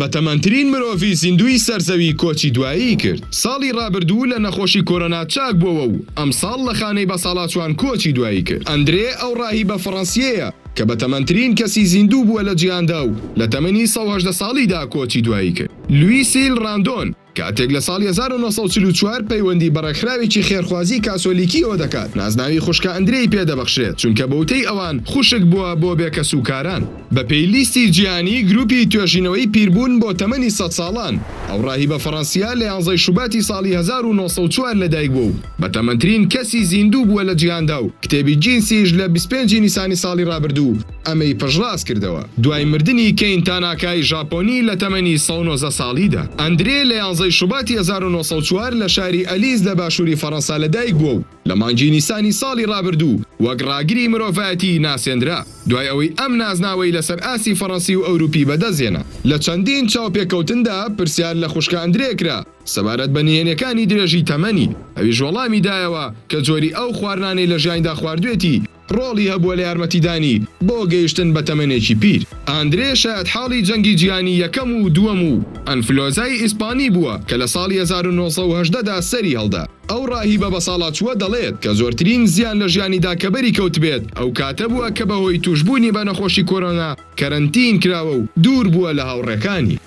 بەتەمەنترین مرۆڤی زیندووی سەر زەوی کۆچی دوایی کرد. ساڵی ڕابردوو لە نەخۆشی کۆرۆنا چاک بۆوە و ئەمساڵ لە خانەی بەساڵاچووان کۆچی دوایی کرد. ئەندرێ ئەو ڕاهیبە فەڕەنسییەیە کە بەتەمەنترین کەسی زیندوو بووە لە جیهاندا و لە تەمەنی 118 ساڵیدا کۆچی دوایی کرد. لویسیل ڕاندۆن کاتێک لە ساڵی 1944 پەیوەندی بە ڕێکخراوێکی خێرخوازی کاسۆلیکییەوە دەکات، نازناوی خوشکە ئەندرێی پێدەبەخشرێت، چونکە بەوتەی ئەوان خوشک بووە بۆ بێکەسوکاران. بەپێی لیستی جیهانی گروپی توێژینەوەی پیربوون بۆ تەمەنی سەد ساڵان، ئەو ڕاهیبە فەڕەنسییە لە یانزەی شوباتی ساڵی 1904 لەدایکبووە و بەتەمەنترین کەسی زیندوو بووە لە جیهاندا و کتێبی جینسیش لە 25 ی نیسانی ساڵی ڕابردوو ئەمەی پشتڕاست کردەوە. دوای مردنی کەین تاناکای ژاپۆنی لە تەمەنی 119 ساڵیدا. ئەندرێ لە یانزەی شوباتی 1904 لە شاری ئەلیز لە باشووری فەڕەنسا لەدایکبووە و لە مانگی نیسانی ساڵی ڕابردوو وەک ڕاگری مرۆڤایەتی ناسێندرا، دوای ئەوەی ئەم نازناوەی لەسەر ئاستی فەڕەنسی و ئەوروپی بەدەستهێنا. لە چەندین چاوپێکەوتندا پرسیار لە خوشکە ئەندرێ کرا سەبارەت بە نهێنیەکانی درێژی تەمەنی، ئەویش وەڵامی دایەوە کە جۆری ئەو خواردنانەی لە ژیانیدا خواردوێتی ڕۆڵی هەبووە لە یارمەتیدانی بۆ گەیشتن بە تەمەنێکی پیر. ئاندرێ شایەتحاڵی جەنگی جیهانی یەکەم و دووەم و ئەنفلۆزای ئیسپانی بووە کە لە ساڵی 1918 دا سەری هەڵدا. ئەو ڕاهیبە بەساڵاچووە دەڵێت کە زۆرترین زیان لە ژیانیدا کە بەری کەوتبێت ئەو کاتە بووە کە بەهۆی تووشبوونی بە نەخۆشی کۆرۆنا کەرەنتین کراوە و دوور بووە لە هاوڕێکانی.